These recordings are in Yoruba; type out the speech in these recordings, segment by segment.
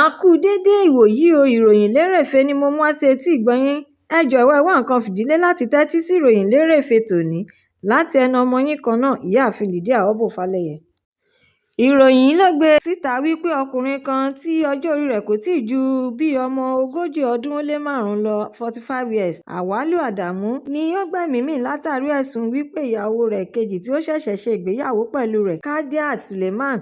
A kú dédé ìwòyí o. Ìròyìn lérèfé ni mo mú wá sí etí ìgbọ́ yín. Ẹ jọ̀wọ́, ẹ wá nǹkan fìdílé láti tẹ́tí sí ìròyìn lérèfé tòní láti ẹnu ọmọ yín kan náà, Ìyáàfin Lydia Obofaleye. Ìròyìn yìí ló gbé síta wípé ọkùnrin kan tí ọjọ́ orí rẹ̀ kò tíì ju bíi ọmọ 35 ọdún lọ, 45 years, Auwalu Adamu, ni ó gbẹ́mìí mì látàrí ẹ̀sùn wípé ìyàwó rẹ̀ kejì tí ó ṣẹ̀ṣẹ̀ ṣe ìgbéyàwó pẹ̀lú rẹ̀, Khadijat Suleiman,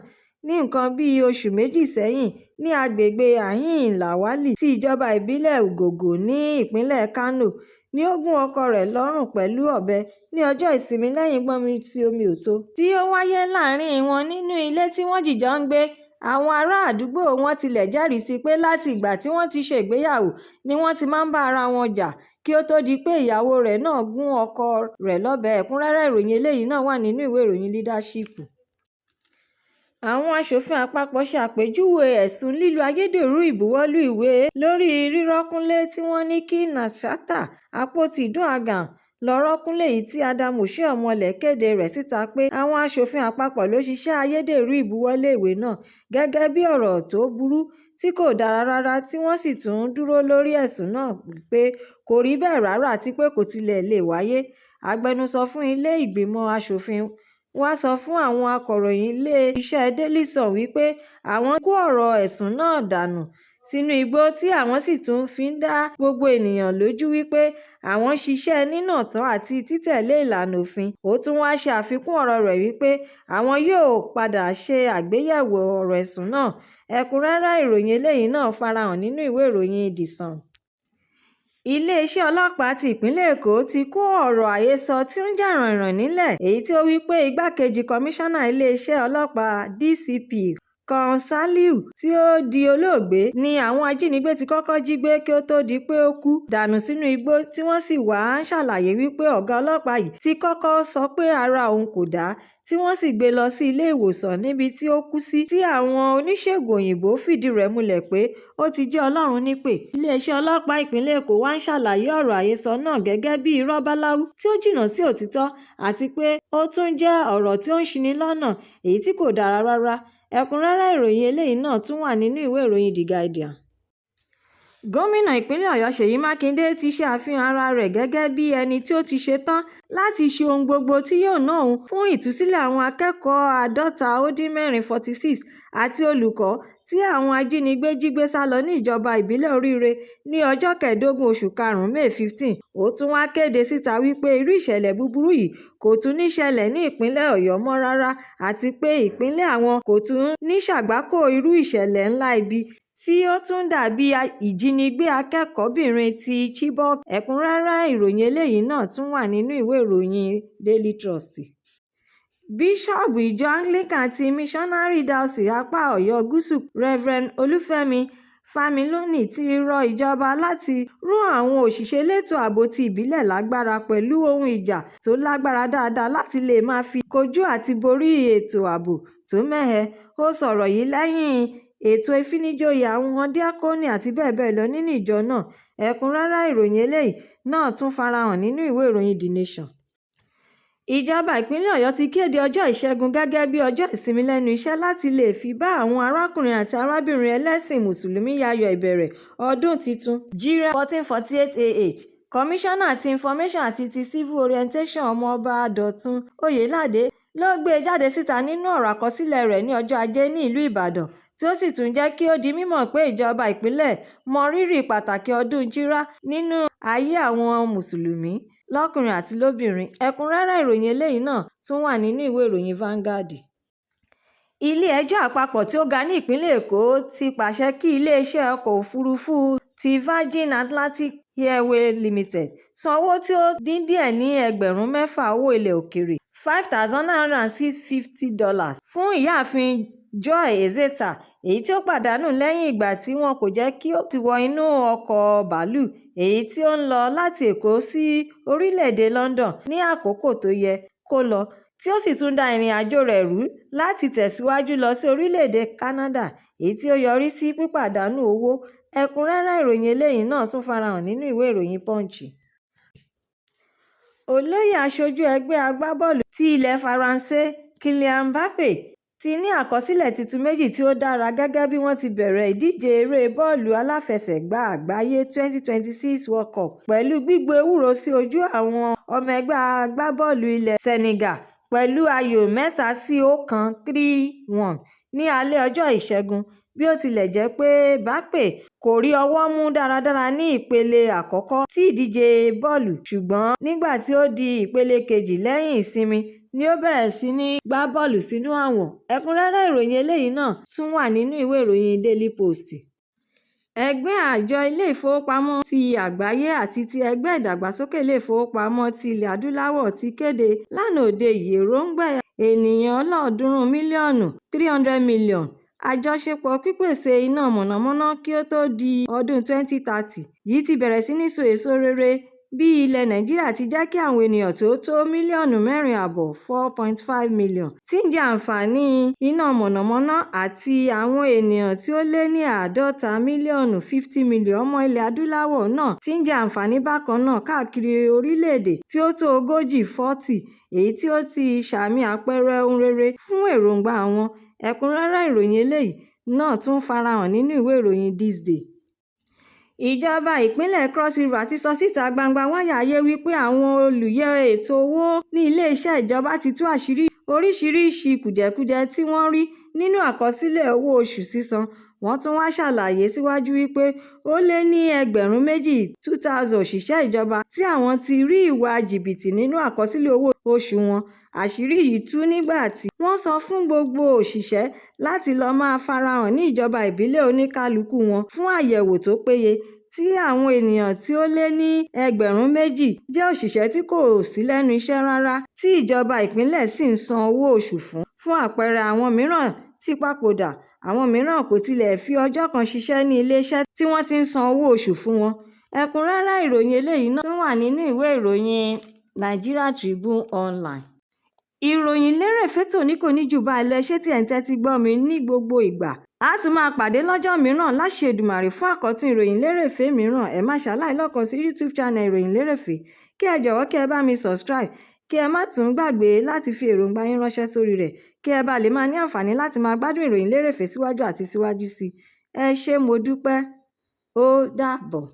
ní nǹkan bíi oṣù méjì sẹ́yìn ní agbègbè Ahin Lawali ti ìjọba ìbílẹ̀ Ungoggo ní ìpínlẹ̀ Kano, ní ó gún ọkọ rẹ̀ lọ́rùn pẹ̀lú ọ̀bẹ ní ọjọ́ Ìsinmi lẹ́yìn gbọ́nmi-síi-omi-ò-tó tí ó wáyé láàrin wọn nínú ilé tí wọ́n jìjọ ń gbé. Àwọn ará àdúgbò wọn tilẹ̀ jẹ́rìí sí pé láti ìgbà tí wọ́n ti ṣe ìgbéyàwó ni wọ́n ti máa ń bá ara wọn jà kí ó tóó di pé ìyàwó rẹ̀ náà gún ọkọ rẹ̀ lọ́bẹ̀. Ẹ̀kúnrẹ́rẹ́ ìròyìn eléyìí náà wà nínú ìwé ìròyìn Leadership. Àwọn aṣòfin àpapọ̀ ṣe àpèjúwe ẹ̀sùn lílo ayédèrú ìbuwọ́lù ìwé lórí rírọ́kúnlé tí wọ́n ní kí Nasrallah Akpoti-Uduaghan lọ rọ́kúnlé, èyí tí Adams Oshiomhole kéde rẹ̀ síta pé àwọn aṣòfin àpapọ̀ ló ṣiṣẹ́ ayédèrú ìbuwọ́lé ìwé náà, gẹ́gẹ́ bí ọ̀rọ̀ tó burú tí kò dára rárá, tí wọ́n sì tún dúró lórí ẹ̀sùn náà pé kò rí bẹ́ẹ̀ rárá àti pé kò tilẹ̀ lè wáyé. Agbẹnusọ fún ilé ìgbìmọ̀ aṣòfin wàá sọ fún àwọn akọ̀ròyìn iléeṣẹ́ Daily Sun wípé àwọn kó ọ̀rọ̀ ẹ̀sùn náà dànù sínú igbó, tí àwọn sì tún fi ń dá gbogbo ènìyàn lójú wípé àwọn ń ṣiṣẹ́ nínàtọ́ àti títẹ̀lé ìlànà òfin. Ó tún wáá ṣe àfikún ọ̀rọ̀ rẹ̀ wípé àwọn yóò padà ṣe àgbéyẹ̀wò ọ̀rọ̀ ẹ̀sùn náà. Ẹ̀kúnrẹ́rẹ́ ìròyìn eléyìí náà farahàn nínú ìwé ìròyìn The Sun. Iléeṣẹ́ ọlọ́pàá ti ìpínlẹ̀ Èkó ti kó ọ̀rọ̀ àhesọ tí ó ń jà ràìnràìn nílẹ̀, èyí tí ó wí pé igbákejì kọmíṣánná iléeṣẹ́ ọlọ́pàá DCP kan, Saliu, tí ó di olóògbé, ní àwọn ajínigbé ti kọ́kọ́ jí gbé kí ó tóó di pé ó kú dànù sínú igbó, tí wọ́n sì wá ń ṣàlàyé wípé ọ̀gá ọlọ́pàá yìí ti kọ́kọ́ sọ pé ara òun kò dá, tí wọ́n sì gbé e lọ sí ilé ìwòsàn níbi tí ó kú sí, tí àwọn oníṣègùn òyìnbó fìdí rẹ̀ múlẹ̀ pé ó ti jẹ́ Ọlọ́run nípè. Iléeṣẹ́ ọlọ́pàá ìpínlẹ̀ Èkó wá ń ṣàlàyé ọ̀rọ̀ àhesọ náà gẹ́gẹ́ bí irọ́ báláwú tí ó jìnnà sí òtítọ́, àti pé ó tún jẹ́ ọ̀rọ̀ tí ó ń ṣini lọ́nà, èyí tí kò dára rárá. Ẹ̀kúnrẹ́rẹ́ ìròyìn eléyìí náà tún wà nínú ìwé ìròyìn The Guardian. Gómìnà ìpínlẹ̀ Ọ̀yọ́ Ṣèyí Mákindé ti ṣe àfihàn ara rẹ̀ gẹ́gẹ́ bí ẹni tí ó ti ṣetán láti ṣe ohun gbogbo tí yóò ná òun fún ìtúsílẹ̀ àwọn akẹ́kọ̀ọ́ 56 46 àti olùkọ́ tí àwọn ajínigbé jí gbé sá lọ ní ìjọba ìbílẹ̀ Oríire ní ọjọ́ 15 oṣù karùn-ún, May 15. Ó tún wáá kéde síta wípé irú ìṣẹ̀lẹ̀ búburú yìí kò tún ní í ṣẹlẹ̀ ní ìpínlẹ̀ Ọ̀yọ́ mọ́ rárá, àti pé ìpínlẹ̀ àwọn kò tún ní í ṣàgbákò irú ìṣẹ̀lẹ̀ ńlá ibi tí ó tún dà bíi ìjínigbé akẹ́kọ̀ọ́-bìnrin ti Chibok. Ẹ̀kúnrẹ́rẹ́ ìròyìn eléyìí náà tún wà nínú ìwé ìròyìn Daily Trust. Bíṣọ́ọ̀bù Ìjọ Anglican ti Missionary Diocese apá Ọ̀yọ́ Gúúsù, Rev. Olùfẹ́mi Fámilónì, ti rọ ìjọba láti ró àwọn òṣìṣẹ́ elétò ààbò ti ìbílẹ̀ lágbára pẹ̀lú ohun ìjà tó lágbára dáadáa láti lè máa fi kojú àti borí ètò ààbò tó mẹ́hẹ. Ó sọ̀rọ̀ yìí lẹ́yìn ètò ìfinijoyè àwọn díákónì àti bẹ́ẹ̀ bẹ́ẹ̀ lọ nínú ìjọ náà. Ẹ̀kúnrẹ́rẹ́ ìròyìn eléyìí náà tún farahàn nínú ìwé ìròyìn The Nation. Ìjọba ìpínlẹ̀ Ọ̀yọ́ ti kéde ọjọ́ Ìṣẹ́gun gẹ́gẹ́ bíi ọjọ́ ìsinmi lẹ́nu iṣẹ́ láti lè fi bá àwọn arákùnrin àti arábìnrin ẹlẹ́sìn mùsùlùmí yayọ̀ ìbẹ̀rẹ̀ ọdún tuntun Jírá 1448 AH. Kọmíṣánná ti Information àti ti Civil Orientation, Ọmọọba Dọ̀tun Oyèládé, ló gbé e jáde síta nínú ọ̀rọ̀ àkọsílẹ̀ rẹ̀ ní ọjọ́ Ajé ní ìlú Ìbàdàn, tí ó sì tún jẹ́ kí ó di mímọ̀ pé ìjọba ìpínlẹ̀ mọ rírì pàtàkì ọdún Jírá nínú ayé àwọn mùsùlùmí lọ́kùnrin àti lóbìnrin. Ẹ̀kúnrẹ́rẹ́ ìròyìn eléyìí náà tún wà nínú ìwé ìròyìn Vanguard. Ilé-ẹjọ́ Àpapọ̀ tí ó ga ní ìpínlẹ̀ Èkó ti pàṣẹ kí iléeṣẹ́ ọkọ̀ òfurufú ti Virgin Atlantic Airways Limited san owó tí ó dín díẹ̀ ní 6,000 owó ilẹ̀ òkèèrè $5,906.50 fún Ìyáàfin Joy Ezeta, èyí tí ó pàdánù lẹ́yìn ìgbà tí wọn kò jẹ́ kí ó wọ inú ọkọ̀ bàálù èyí tí ó ń lọ láti Èkó sí orílẹ̀-èdè London ní àkókò tó yẹ kó lọ, tí ó sì tún da ìrìnàjò rẹ̀ rú láti tẹ̀síwájú lọ sí orílẹ̀-èdè Canada, èyí tí ó yọrí sí pípàdánù owó. Ẹ̀kúnrẹ́rẹ́ ìròyìn eléyìí náà tún farahàn nínú ìwé ìròyìn Punch. Olóyè aṣojú ẹgbẹ́ agbábọ́ọ̀lù ti ilẹ̀ Faransé Kylian Mbappe Ti ní àkọsílẹ̀ tuntun méjì tí ó dára gẹ́gẹ́ bí wọ́n ti bẹ̀rẹ̀ ìdíje eré bọ́ọ̀lù aláfẹsẹ̀gbá àgbáyé 2026 World Cup pẹ̀lú gbígbo ewúro sí ojú àwọn ọmọ ẹgbẹ́ agbábọ́ọ̀lù ilẹ̀ Senegal pẹ̀lú ayò 3-1 3-1 ní alẹ́ ọjọ́ Ìṣẹ́gun. Bí ó tilẹ̀ jẹ́ pé Mbappe kò rí ọwọ́ mú dáradára ní ìpele àkọ́kọ́ ti ìdíje bọ́ọ̀lù, ṣùgbọ́n nígbà tí ó di ìpele kejì lẹ́yìn ìsinmi ni ó bẹ̀rẹ̀ sí ní gbá bọ́ọ̀lù sínú àwọ̀n. Ẹ̀kúnrẹ́rẹ́ ìròyìn eléyìí náà tún wà nínú ìwé ìròyìn Daily Post. Ẹgbẹ́ Àjọ Ilé-ìfowópamọ́ ti Àgbáyé àti ti Ẹgbẹ́ Ìdàgbàsókè Ilé-ìfowópamọ́ ti Ilẹ̀ Adúláwò ti kéde lánàá òde yìí èròńgbà ènìyàn 300 mílíọ̀nù (300 million) àjọṣepọ̀ pípèsè iná mọ̀nàmọ́ná kí ó tó di ọdún 2030 yìí ti bẹ̀rẹ̀ sí ní so èso rere bí ilẹ̀ Nàìjíríà ti jẹ́ kí àwọn ènìyàn tí ó tó mílíọ̀nù 4.5 (4.5 million) ti ń jẹ àǹfààní iná mọ̀nàmọ́ná àti àwọn ènìyàn tí ó lé ní 50 mílíọ̀nù (50 million) ọmọ Ilẹ̀ Adúláwò náà ti ń jẹ àǹfààní bákan náà káàkiri orílẹ̀-èdè tí ó tó 40 (40), èyí tí ó ti sààmì àpẹẹrẹ ohun rere fún èròńgbà wọn. Ẹ̀kúnrẹ́rẹ́ ìròyìn eléyìí náà tún farahàn nínú ìwé ìròyìn This Day. Ìjọba ìpínlẹ̀ Cross River ti sọ síta gbangba wálíà ayé wí pé àwọn olùyẹ ètò wò ní ilé-iṣẹ́ ìjọba ti tú àṣírí oríṣiríṣi kùdìẹ̀kudiẹ tí wọ́n rí nínú àkọsílẹ̀ owó oṣù sísan. Wọ́n tún wá ṣàlàyé síwájú wípé ó lé ní 2,000 (2,000) òṣìṣẹ́ ìjọba tí àwọn ti rí ìwà jìbìtì nínú àkọsílẹ̀ owó oṣù wọn. Àṣírí yìí tú nígbà tí wọ́n sọ fún gbogbo òṣìṣẹ́ láti lọ máa farahàn ní ìjọba ìbílẹ̀ oníkálukú wọn fún àyẹ̀wò tó péye, tí àwọn ènìyàn tí ó lé ní 2,000 jẹ́ òṣìṣẹ́ tí kò sí lẹ́nu iṣẹ́ rárá tí ìjọba ìpínlẹ̀ sì ń san owó oṣù fún. Fún àpẹẹrẹ, àwọn mìíràn ti papòdà, àwọn mìíràn kò tilẹ̀ fi ọjọ́ kan ṣiṣẹ́ ní ilé-iṣẹ́ tí wọ́n ti ń san owó oṣù fún wọn. Ẹ̀kúnrẹ́rẹ́ ìròyìn eléyìí náà tún wà nínú ìwé ìròyìn Nigeria Tribune Online. Ìròyìn lérèfé tòní kò ní jù báyìí lọ. Ẹ ṣé tí ẹ̀ ń tẹ́tí gbọ́ mi ní gbogbo ìgbà. A tún máa pàdé lọ́jọ́ mìíràn láṣẹ Èdùmàrè fún àkọ́tún ìròyìn lérèfé mìíràn. Ẹ má ṣaláì lọ́kàn sí YouTube channel Ìròyìn Lérèfé, kí ẹ jọ̀wọ́ kí ẹ bá mi subscribe, kí ẹ má tún gbàgbé láti fi èròǹgbà yín ránṣẹ́ sórí rẹ̀ kí ẹ bá lè máa ní àǹfààní láti máa gbádùn ìròyìn lérèfé síwájú àti síwájú sí i. Ẹ ṣé, mo dúpẹ́, ó dàbọ̀.